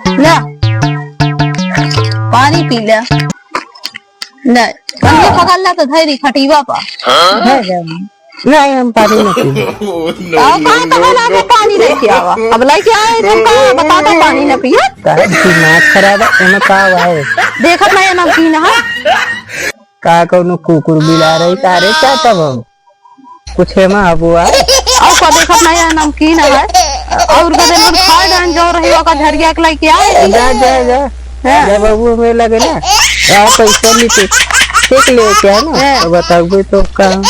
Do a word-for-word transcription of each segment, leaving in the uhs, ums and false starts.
ले, पानी पी ले। ले, पानी पकड़ ले तो धरी खटीवा पर। धर दे। नहीं, हम पानी न पीबे। और कहाँ, कहाँ लागे पानी लेके आवा? अब लेके आए, तुम कहाँ बताता पानी न पिए? काहे दिमाग खराब है, एमे का हुआ है? देखत नहीं है नमकीन है। का कौनो कुकुर बिला रही का रे, का तब हम? कुछ एमा हबुआ? और का देखत नहीं है नमकीन है। और का दिन भर खाए डान जो रही, ओका झरिया के लेके आए। जा, जा, जा। हाँ। जब बबू हमें लगे ना, यार पैसा लेके, चेक लेके आए ना, हाँ। तो बताओगे तो का?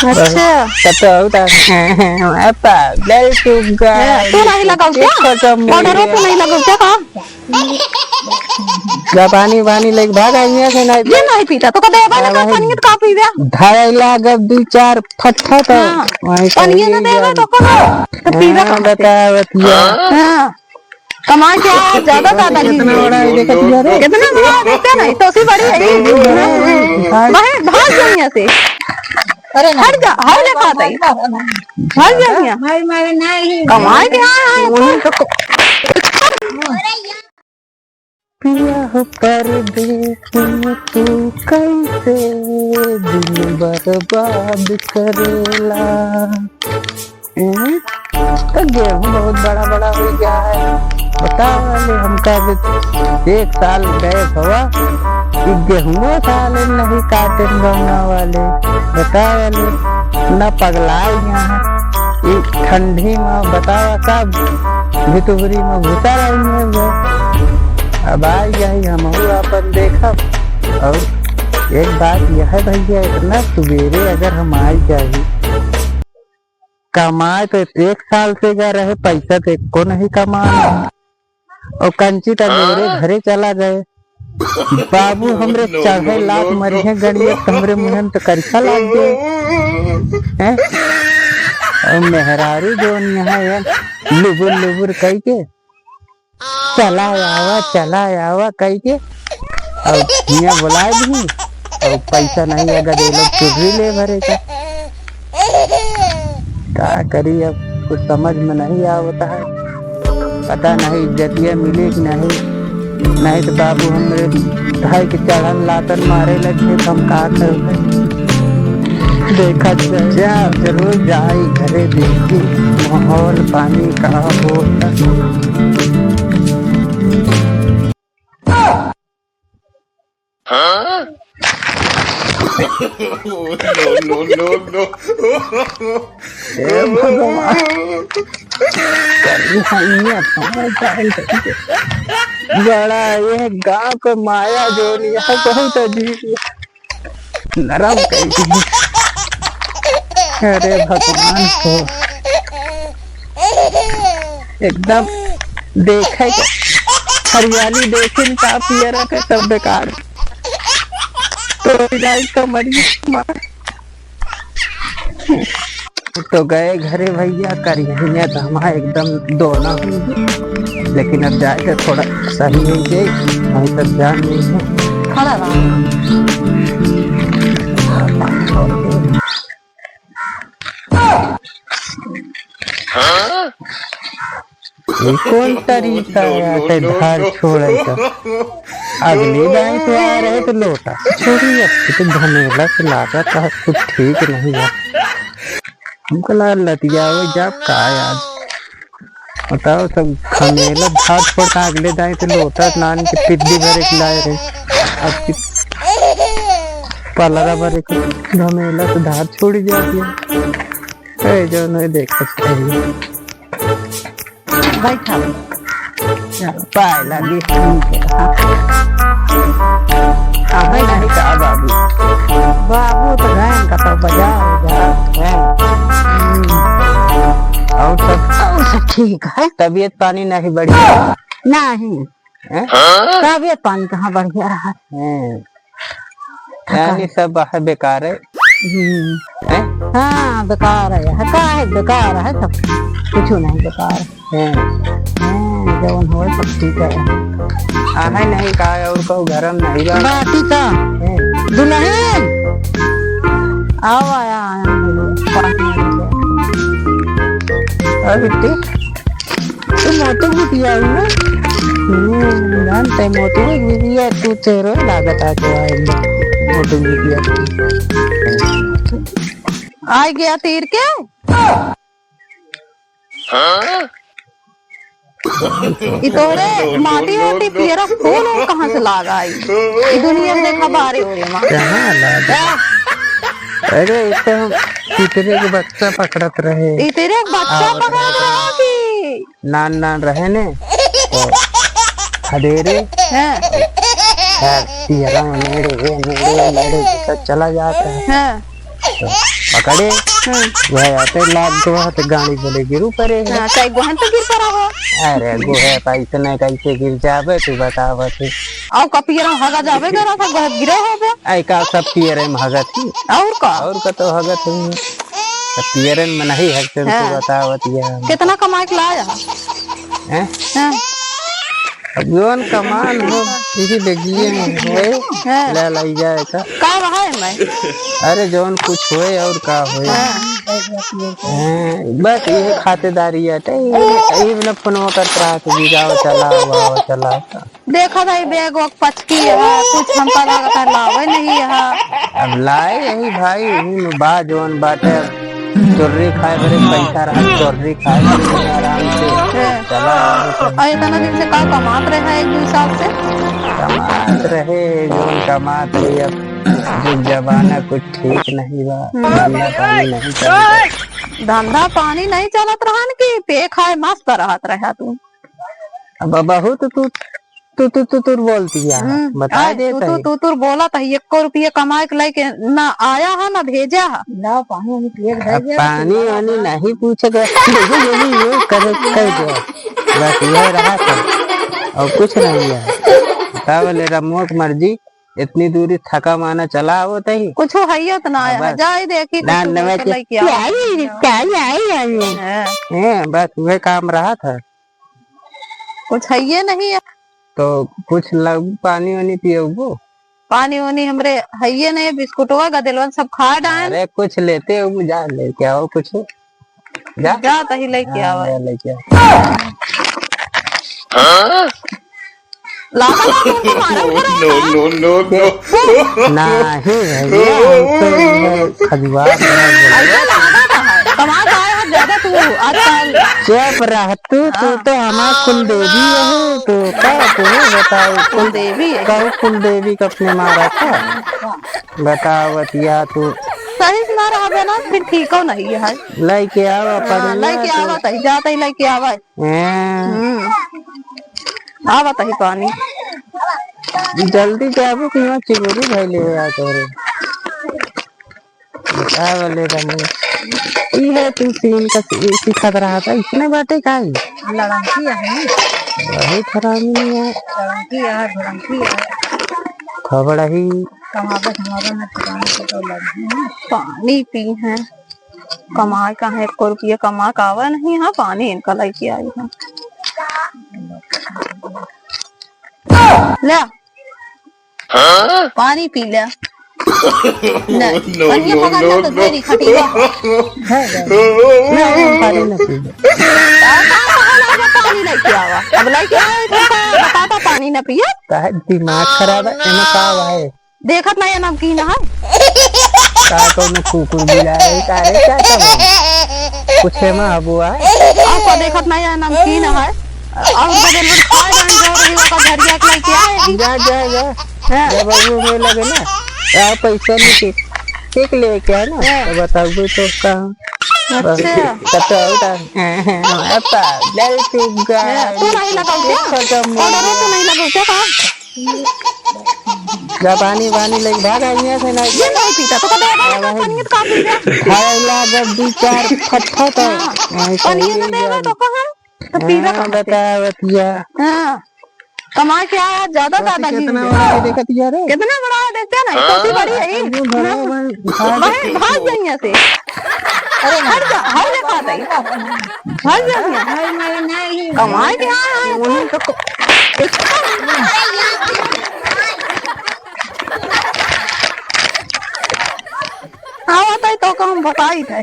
अच्छा। तब तो होता है, पागल तू का। हाँ, तू नहीं लगाओ क्या? खत्म हो पाउडरो गया। तू नहीं लगाओ क्या का? जा पानी वानी लेके भाग, यहाँ से नहीं ये नहीं पीता, तो कदे एबा ना हाँ, कर, वही। पानी तो का पीबे? धरे लागब दू चार फट्ठा तो हाँ, वहीं पानी पड़ी ना देबे जा। तो करो, तो पीबे हाँ, कहाँ से? बतावत या। हाँ। कमाई के आओ, ज्यादा दादागिरी। कितना बड़ा है, देखत जा रे। कितना बड़ा है, देखते नहीं, तो उसी बड़ी है। हाँ। भाई, भाग जाओ यहाँ से। अरे नहीं। हट जा, हट जा, खाते ही। हट जा यहाँ। भाई, मारे नहीं। कमाई के आए हैं, वहीं तो को- पिया हो परदेसी तू कैसे दिन बर्बाद करेला। हम्म? तो गेहूं बहुत बड़ा बड़ा हो गया है। बतावा ले हमका भी एक साल गए हवा, ई गेहूं साले नहीं काटे गौना वाले। बतावा ले ना पगला यहाँ ई ठंडी में, बतावा सब भितुबरी में घुसा रही है वो। अब आई जाई हमहू अपन देखब। और एक बात यह है भैया, इतना सुबेरे अगर हम आई जाई, कमाए तो एक साल से गए रहे, पैसा तो एको नहीं कमाए। और कंची तो मेरे घरे चला गए। बाबू हमरे चढ़े लात मरिहे गणिया, हमरे मुँह में तो करिखा लाग गए। हैं? और मेहरारू जोन यहाँ है, लुबुर लुबुर कह के चला आवा, चला आवा कह के, और हियाँ बुलाए भी, और पैसा नहीं है, गदे लोग चुर्री ले भरे का। का करी अब, कुछ समझ में नहीं आवता है। पता नहीं इज्जतिया मिली कि नहीं, नहीं तो बाबू हमरे भाई के चढ़न लातन मारे लगे तो हम का करबे। देखत जा, जरूर जाई घरे, देखी माहौल पानी का होता। हाँ? No, no, no, no। हे भगवान। करिया, ये कहाँ जाए करके? बड़ा ये गाँव का माया जोन यहाँ बहुत अजीब है। नरम कइके। अरे भगवान हो, एकदम देखे के हरियाली देखिन का पियर के सब बेकार। तो जाई तो मरी मार। तो गए घरे भैया, करिया तो हमारा एकदम दोना हो गया। लेकिन अब जाए के थोड़ा सही हो जाए, हम सब जान नहीं है। खड़ा रहा। ये कौन तरीका है आके धार छोड़े का? अगले दाई तो आ रहे तो लोटा छोड़ी, अब तो घमेला से लागत है, कुछ ठीक नहीं है। हमको लगा लतियावे जाब का आज। बताओ, सब घमेला धार छोड़ता, अगले दाई तो लोटा नान के पिद्दी भरे के लाए रहे, अब की पलरा भरे के घमेला तो धार छोड़ी जाती है। ए, जो नहीं देख सकते हैं। बैठा। चल, पाए लगी। हाँ, है नहीं का बाबू? बाबू तो गए, का तो बाजार, बाजार गए। हम्म। और सब? और सब ठीक है। तबीयत पानी नहीं बढ़िया? नहीं। हैं? तबीयत पानी कहाँ बढ़िया रहा? हैं। यानी सब है बेकार है। हम्म। हैं? हाँ, बेकार है। है का है? बेकार है सब। कुछ नहीं बेकार है। हैं। हैं, जवन होए सब ठीक है। आहे नहीं का है और कहू घर में नहीं बा। बाटी का? हैं। दुल्हन। आओ, आया, आया, पानी आ गया। अरे बिट्टी, तू मोटू बिटिया है ना? हम्म, जानते मोटू बिटिया, तू चेहरो लागत आ तो है मोटू बिटिया। आ गया तीर के? हाँ? ई तोहरे माटी ओटी पियरा फूल उल कहाँ से लाग आई? ई दुनिया में देखा बारे हो रे माँ। कहाँ लाग? अरे, ई तो हम तितरे के बच्चा पकड़त रहे। तितरे के बच्चा आवत पकड़त रहे। रहे कि? नान नान रहे ने, तो खदेरे। हाँ। हाँ, पियरा में मेरे, मेरे, मेरे, सब चला जात रहे। हाँ। तो पकड़े, हम्म। वह आते लाग गवा तो गाड़ी बोले गिरू परे है। हाँ, चाहे गोहन पे गिर पड़ा हो। अरे गोहे पे इतने कैसे गिर जाबे तू बतावा तू। और का पियरा में हगा जाबे करा था, गोहे पे गिरे होबे। आई का सब पियरे में हगत ही। और का? और का तो हगत ही। तो पियरे में नहीं हगते तू हाँ। बतावा तू। कितना कमाई के लाया? हैं? हाँ। अब जौन कमान हो, इही बेगिए में होए, हाँ। ले लाई जाए का। का रहा है मैं? अरे जौन कुछ होए और का होए। हाँ। हाँ, बस इहे खातेदारी है, तो इहे, इहे बिना फोनवा करत रहा तो जी जाओ चलाओ, आओ चलाओ। देखा था ये बैग वैग पचकी है, कुछ हमका लागत है लावे नहीं है। अब लाए यही भाई, यही में बा जौन बाटे, चोर्री खाए बरे पैसा रहा, चोर्री खाए बरे आराम से हाँ। चला आवे तो। और इतना दिन से का कमात रहे एक दो साल से? कमात रहे, जौन कमात रहे, अब जुग जमाना कुछ ठीक नहीं बा, हम्म। धंधा पानी नहीं चलत। धंधा पानी नहीं चलत रहन कि पे खाए मस्त रहत रहा तू? अब बहुत तू तू, तू, तू, तू बोलती है, हम्म, बताए आय, देत तू, तू, है। तू, तू बोला था, एको रुपया कमाए के लेके ना आया है, ना भेजा है। ना, पानी वानी पिए के अब भेजे, पानी वानी नहीं पूछे के, यही, यही, यही करे, कह दे। बस यह रहा था, और कुछ नहीं है। का बोले, रमुआ की मर्जी, इतनी दूरी थका माना चला आवत ही। कुछ है ही तो ना हाँ, आया है, बस। जाए देखी, ना, कुछ नवे के के लेके आओ। आई, आई, आई, आई। हाँ। हैं, बस वह काम रहा था। कुछ हइये नहीं है। तो कुछ लब-, पानी वानी पियबू? पानी वानी हमरे हइये नहीं, बिस्कुटवा गदेलवन सब खा डाइन। अरे कुछ लेते हो, जा लेके आओ कुछ। जा। जा तही लेके हाँ, आवा। जा लेके आओ। लागा ना, तुमको मारा उधर है ना? No, no, no, no। नहीं भैया, हम तो ये खजुआर नहीं बोले। ऐसा लागा ना है। कमाल का है, ज्यादा तू आजकल। चुप रह तू, तू हाँ। तो हमार कुलदेवी है, तू का, तू बताओ, कुलदेवी है। कहू कुलदेवी का अपने मारा था? बताओ बतिया तू। सही से ना रहबे ना, फिर ठीक हो नहीं है। लइके आवा, हाँ, पढ़िया लइके तो। आवा तही, जा तही लइके आवा। हाँ। हम्म। आवा तही पानी। जल्दी जाबू कि यहाँ चिगुरी भइले हो यार तोरे। का बोले रमू? ई है तू सीन का सी-, सिखत रहा था, इसने बाटे का ही? लड़की है। बहुत हरामी है। लड़की है, लड़की है। खबड़ा ही। कमाबे हमारा न ठिकाना से तो लड़की है। पानी पी है। कमाए का है, एको रुपया कमा के आवे नहीं है, पानी इनका लेके आई है। ले। पानी पी ले। ले, no, पनिया no, पकड़ ले no, तो no। ढेरी खटिया। है, है। ना, हम पानी न पीबे। आ, का कहला है पानी लेके आवा? अब लेके आए तो का बताता पानी न पिए? काहे दिमाग खराब है? एमे का बा है? देखत नहीं है नमकीन है। का कौनो कुकुर बिलार है का रे? क्या सब है? कुछ एमा हबुआ है? आपको देखत नहीं है नमकीन है। और बदल में खा जान जो रही ओका घरिया के लेके आए। जा, जा, जा। हाँ। जब वो में लगे ना, आ पैसा लेके, केक लेके आए ना, हाँ। तो बताओ तो का। अच्छा। तब तो होता। पागल तू गा। हाँ, तू नहीं लगाऊ क्या? खत्म हो पाउडर गया। तू नहीं लगाऊ क्या का? जा पानी, पानी लेके भाग, यहाँ से ना। ये नहीं पीता, तो कदे आ भाई, पानी तो काफी दे। खाए ला जब दू चार फटफट। हाँ, वहीं से पानी ये ना देगा यार। तो कहाँ? तो पीवा हाँ, कहाँ से? बता बतिया। हाँ, कमा के आया, ज्यादा बस दादागिरी कितना है। बड़ा है, देखत यार। कितना बड़ा है, देखते हैं ना, हाँ। छोटी बड़ी है ये। अरे बड़ा हाँ। भाई, भाग। भाग, भाग जाइए से। अरे हट जा, हट जा, भाग जाइए। भाग जाइए। भाई, मैं नहीं। कमाए के आया है। उन्हीं का को-, हाँ, बताई तो काम बताई थे।